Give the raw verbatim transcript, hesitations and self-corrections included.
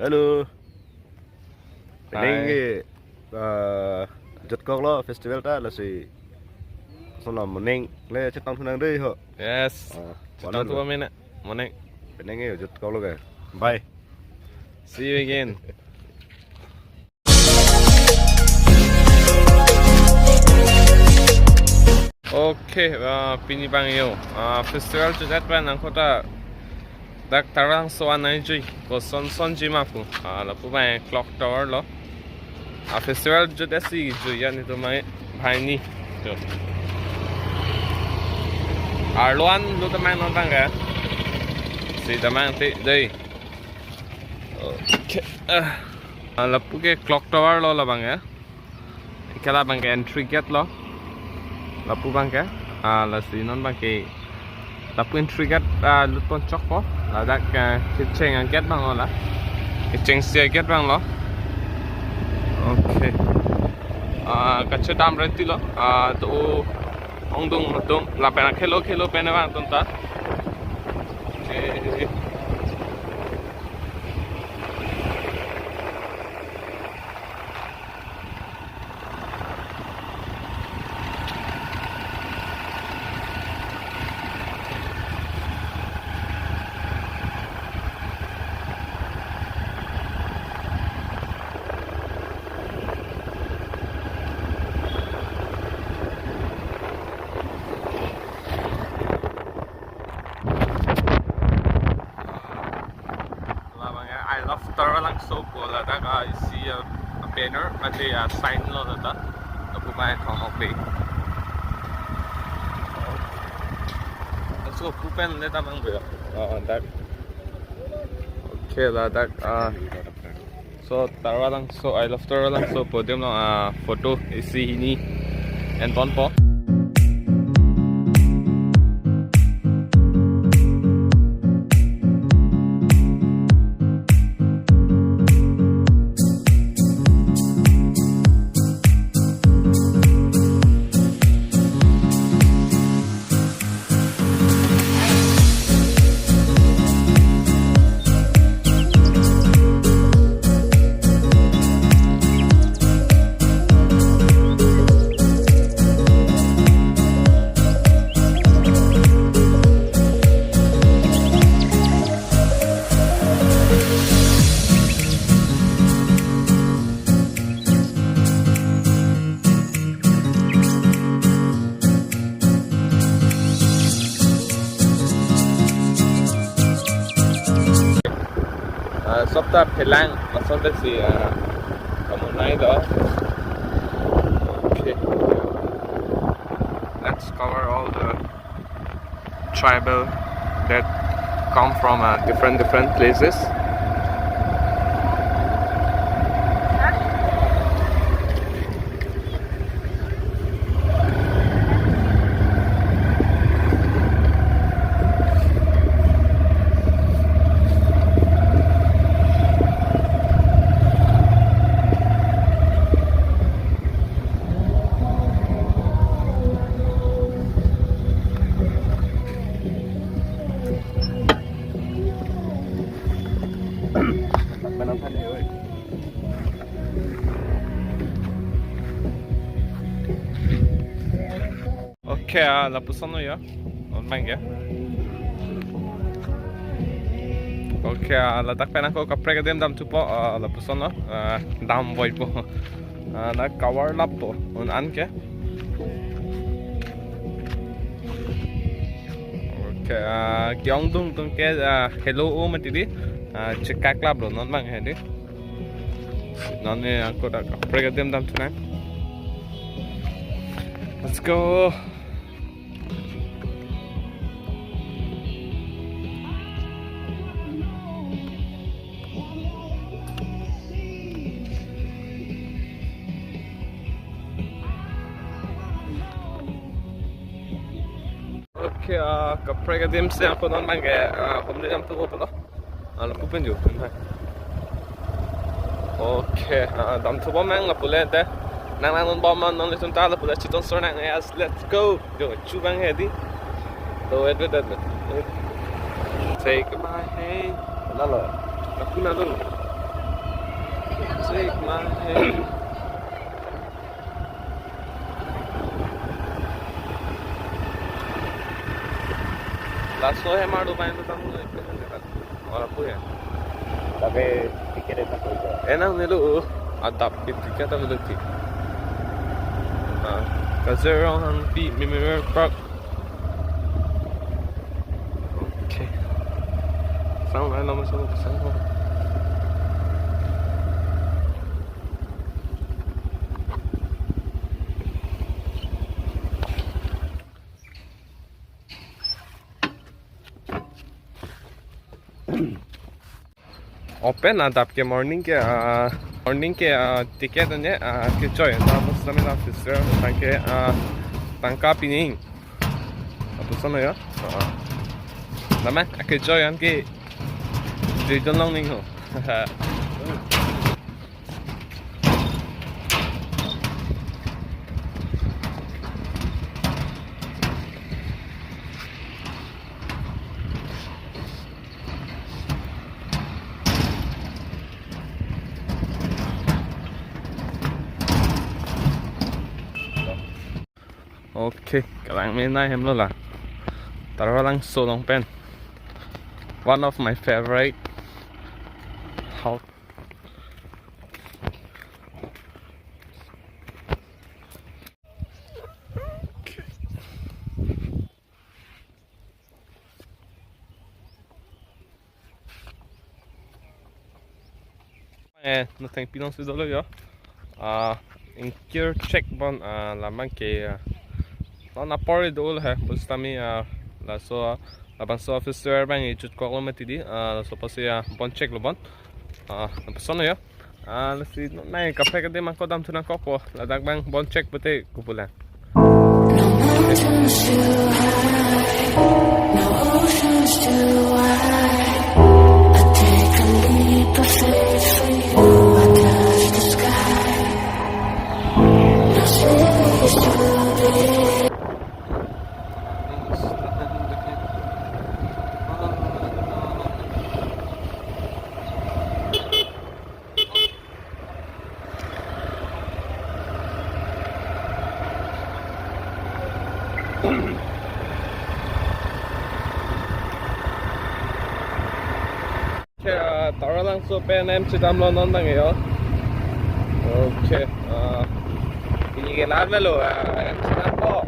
Hello. Penang Hi. ke, ah, jutkoklo festival ta, lasi. Sono moning le chetong thunang dei ho. Yes. Ah, Chetong wala thu lo. Mena. Moning. Penang ke jutkoklo ke. Bye. See you again. Okay, ah, pini bang yo. Ah, festival chujat pen nangkota dak Taralangso anai jui. Koson son jui ma pu. Ah, lapu bang clock tower lo. Ah, festival jut esi jui ya ni to mai bhai ni. To. Arloan lo to mai non bang ya. Si tamang ti dei. Okay. Ah. Ah, lapu ke clock tower lo labang ya. Ke labang ke entry gate lo. Lapu bang ke. Ah, lasi non bang ke. Lapu entry gate, ah, lut pon chokpo. Ladak, ah, kecheng a-gate bang lo la. Kechengsi a-gate bang lo. Okay. Ah, kachedam reti lo. Ah, to ongdung ongdung. Lapen khelo khelo pen bang ton ta. Okay. Labang ya, I love Taralangso pu ladak, ah, isi, ah, banner, mate, ah, sign lo ladak. Lapu bang thong hok dei. Laso pu pen le tamang be. Ah, dak. Okay, ladak, ah, so Taralangso, I love Taralangso podium lo, ah, photo isi hini en ponpo. Ah, sopta phelang, masonte si, ah, kamonai do. Okay. Let's cover all the tribal that come from, uh, different, different places. Okay, ah, lapuson lo ya. Non bang ke. Okay, ah, ladak pen ako kaprek adim damthupo, ah, lapuson lo, ah, damvoipo. Ah, na cover lappo, non an ke. Okay, ah, ke-ongdung tung ke, ah, hello o mati di, ah, chekak laplo non bang he di. Non ne ako dak kaprek adim damthunang. Let's go. Okay, ah, kaprek adim si ako non bang ke, ah, hom de damthupo pulo. Ah, lapu pen jo, pen hai. Okay, ah, damthupo mang lapu le te. Nang nang non bom man non le sum ta lapu le chetong sor nang, yes, let's go. Jo, chu bang he di. To, wait, wait, wait, wait. Say goodbye, hey. Nalo. Lapu nalo. Laso he mar do pai do tang lo. Ora pu ya. Tapi tiket itu apa itu? Enang nilo, adap ke tiket ta avelo ti. Ah, Kazirong Hangpi Memorial Park. Okay. Sang lain nama sama pesan kok. Open adap ke morning ke, ah, morning ke, ah, ticket anya, ah, kechoi. Namus namila officer tangke, ah, tangka pining. Apa sana ya? Ah. Nama? Ah, kechoi an ke. Di don long ning ho. Okay, kalang menai hem lo la. Taralangso along pen. One of my favorite. How? Eh, no thank pinong si dolo yo. Ah, ingkir check bon, ah, labang ke, ah, non apor do he, bus tami, ah, laso, ah, labangso officer abang ejut kok lo mati di, ah, laso apotsi, ah, bon check lo bon. Ah, lapuson yo. Ah, lasi nai kaprek adim ako damthu nangkokpo. Ladak abang bon check pute kupulan. No mountains too high, no oceans too wide. I take a leap of faith for you, I touch the sky. No cities too big. Okay, ah, Taralangso pen em chidam lo non tang yo. Okay, ah, pini ke lar melo, ah, em chidam po.